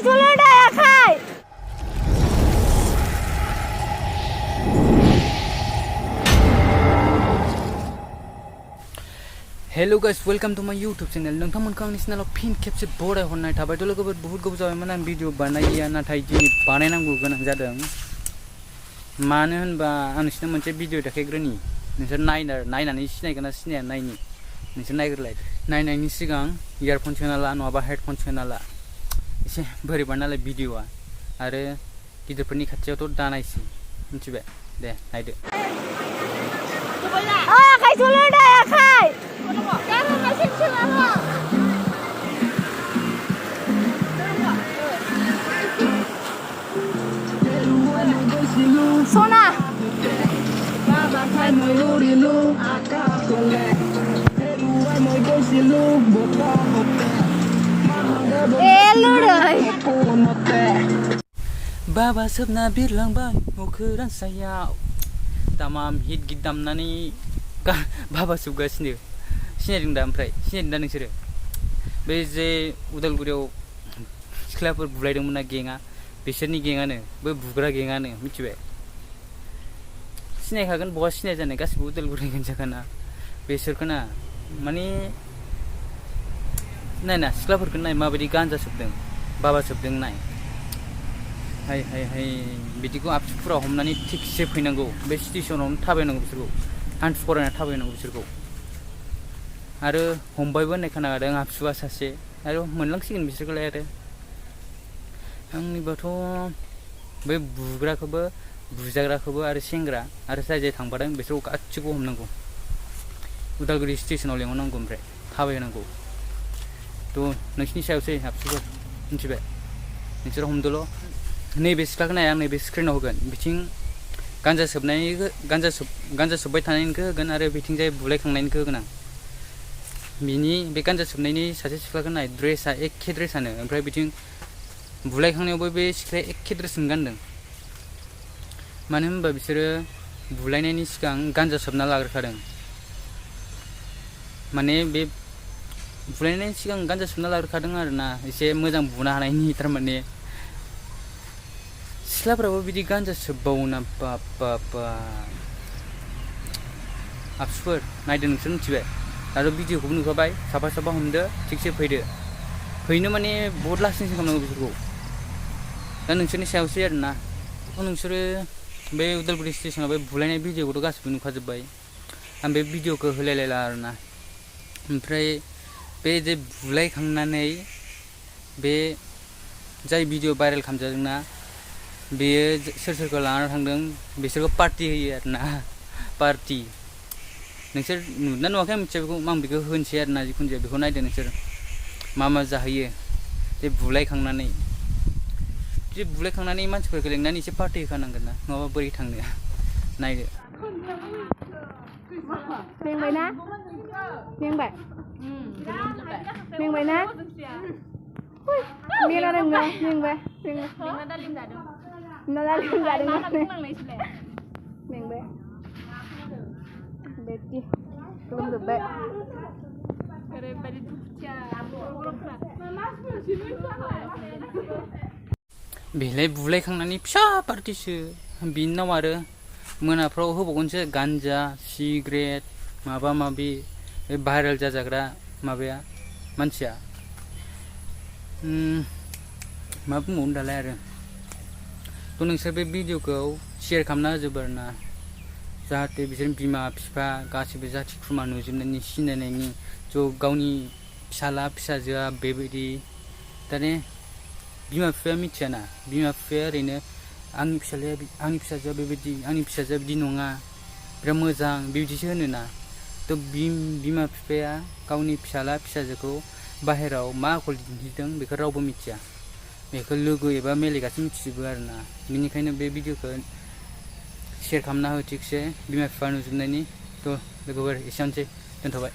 dulu dah ya Kai. Hello guys, welcome to my YouTube channel. नोंथांमोनखौ आंनि चेनेलाव फिन खेबसे बराय हरनाय थाबाय। थ' लोगोफोर बहुत गोबाव जाबायमोन आं भिडिअ बानायिया, नाथाय दिनै बानायनांगौ गोनां जादों। मानो होनबा आं नोंसोरनो मोनसे भिडिअ देखायग्रोनि, नोंसोर नायनानै सिनायगोन ना सिनाया नायनि, नोंसोर नायग्रोलाय। नायनायनि सिगां इयारफन सोना ला नङाबा हेडफन सोना ला, एसे बोरैबा नालाय भिडिअआ, आरो गिदिरफोरनि खाथियावथ' दानायसै, मिथिबाय? दे नायदो। Kai dulu dah ya Kai. Jangan masih celana. Sona. Lu deh. Baba sebna birlangbay अखोरां सायाव तामाम हिट गिट दामनानै बाबा सुगासिनो। सिनायदों दा? ओमफ्राय सिनायदों दा नोंसोरो? बे जे उदालगुरियाव सिख्लाफोर बुलायदोंमोन ना गेङा, बिसोरनि गेङानो, बै बुग्रा गेङानो, मिथिबाय? सिनायखागोन, बहा सिनाय जानाय, गासिबो उदालगुरि गोनजाखाना बेसोरखौ ना। माने नायना सिख्लाफोरखौ नाय माबायदि गानजा सोबदों, बाबा सोबदों नाय। हाय हाय हाय, बिदिखौ आबसुफोराव हमनानै थिगसे फैनांगौ, बे स्टेसनावनो थाबायनांगौ बिसोरखौ, हान्थु फरायना थाबायनांगौ बिसोरखौ। आरो हमबायबो होननाय खोनादों आबसुआ सासे, आरो मोनलांसिगोन बिसोरखौलाय। आरो आंनिबाथ' बै बुग्राखौबो बुजाग्राखौबो आरो सेंग्रा आरो जाय थांबादों बिसोरखौ गासिखौबो हमनांगौ, उदालगुरि स्टेसनाव लेंहरनांगौ, ओमफ्राय थाबायहोनांगौ। थ' नोंसिनि सायावसै आबसुफोर, मिथिबाय? नोंसोर हमदोल'। नैबे सिख्लाखौ नाय, आं नैबे स्क्रिनाव होगोन, बिथिं गान्जा सोबबाय थानायनिखौ होगोन, आरो बिथिंजाय बुलायखांनायनिखौ होगोन आं। बिनि बे गान्जा सोबनायनि सासे सिख्लाखौ नाय, ड्रेसा एखे ड्रेसानो, ओमफ्राय बिथिं बुलायखांनायावबो बे सिख्लाया एखे ड्रेसखौनो गानदों। मानो होनबा बिसोरो बुलायनायनि सिगां गान्जा सोबना लाग्रोखादों। माने बे बुलायनायनि सिगां गान्जा सोबना लाग्रोखादों आरो ना, एसे मोजां बुनो हानायनि। थारमाने सिख्लाफ्राबो बिदि गान्जा सोबबावो ना, बाब आबसुफोर नायदो, नोंसोर मिथिबाय? आरो भिडिअखौबो नुखाबाय, साफा साफा हमदो, थिगसे फैनो माने बहुत लास्टिंसो खालामनांगौ बिसोरखौ। दा नोंसोरनि सायावसै आरो ना। नोंसोरो बे उदालगुरि स्टेसनाव बे बुलायनाय भिडिअखौथ' गासिबो नुखाजोब्बाय, आं बे भिडिअखौ होलायलायला आरो ना। ओमफ्राय बे जे बुलायखांनानै बे जाय भिडिअ भाइरेल खालामजादोंना, बेयो सोर सोरखौ लानानै थांदों, बिसोरखौ पार्टि होयो आरो ना, पार्टि। नोंसोर नुदोंना नुवाखै आं मिथिया, बेखौ आं बेखौ होनोसै आरो ना, जिखुनु जाया बेखौ नायदो नोंसोर, मा जाहोयो। बे बुलायखांनानै मानसिफोरखौ लेंनानै एसे पार्टि होखानांगोन ना, नङाबा बोरै थांनो। नायदो। मेंबाय ना? मेंबाय? मेंबाय ना? मेला नोङो, मेंबाय? मेंना दालिम जादों। मेंबाय? बेदि गोलोमजोब्बाय। ओरैबायदि दुखुथिया गरमफ्रा। बेलाय बुलायखांनानै फिसा पार्टिसो, बिनि उनाव आरो मोनाफ्राव होबावगोनसो गान्जा, सिगारेट, माबा माबि, बे भाइरेल जाजाग्रा माबाया मानसिया। मा बुंबावनो दालाय आरो। थ' नोंसोर बे भिडिअखौ शेयार खालामना होजोबो आरो ना, जाहाथे बिसोरनि बिमा बिफा गासिबो जाथि खुरमा नुजोबनायनि, सिनायनायनि, ज' गावनि फिसाला फिसाजोआ बेबायदि। दाने बिमा बिफाया मिथियाना, बिमा बिफाया ओरैनो आंनि फिसाजोआ बेबायदि, आंनि फिसाजोआ बिदि नङा, बिराद मोजां, बिदिसो होनोना। थ' बिमा बिफाया गावनि फिसाला फिसाजोखौ बाहेराव मा आखल दिन्थिदों बेखौ रावबो मिथिया, बेखौ लोगो एबा मेलेगासो मिथिजोबो आरो ना। बेनिखायनो बे भिडिअखौ शेयार खालामना हो थिगसे, बिमा बिफा नुजोबनायनि। थ' लोगोफोर एसेयावनोसै, दोनथ'बाय।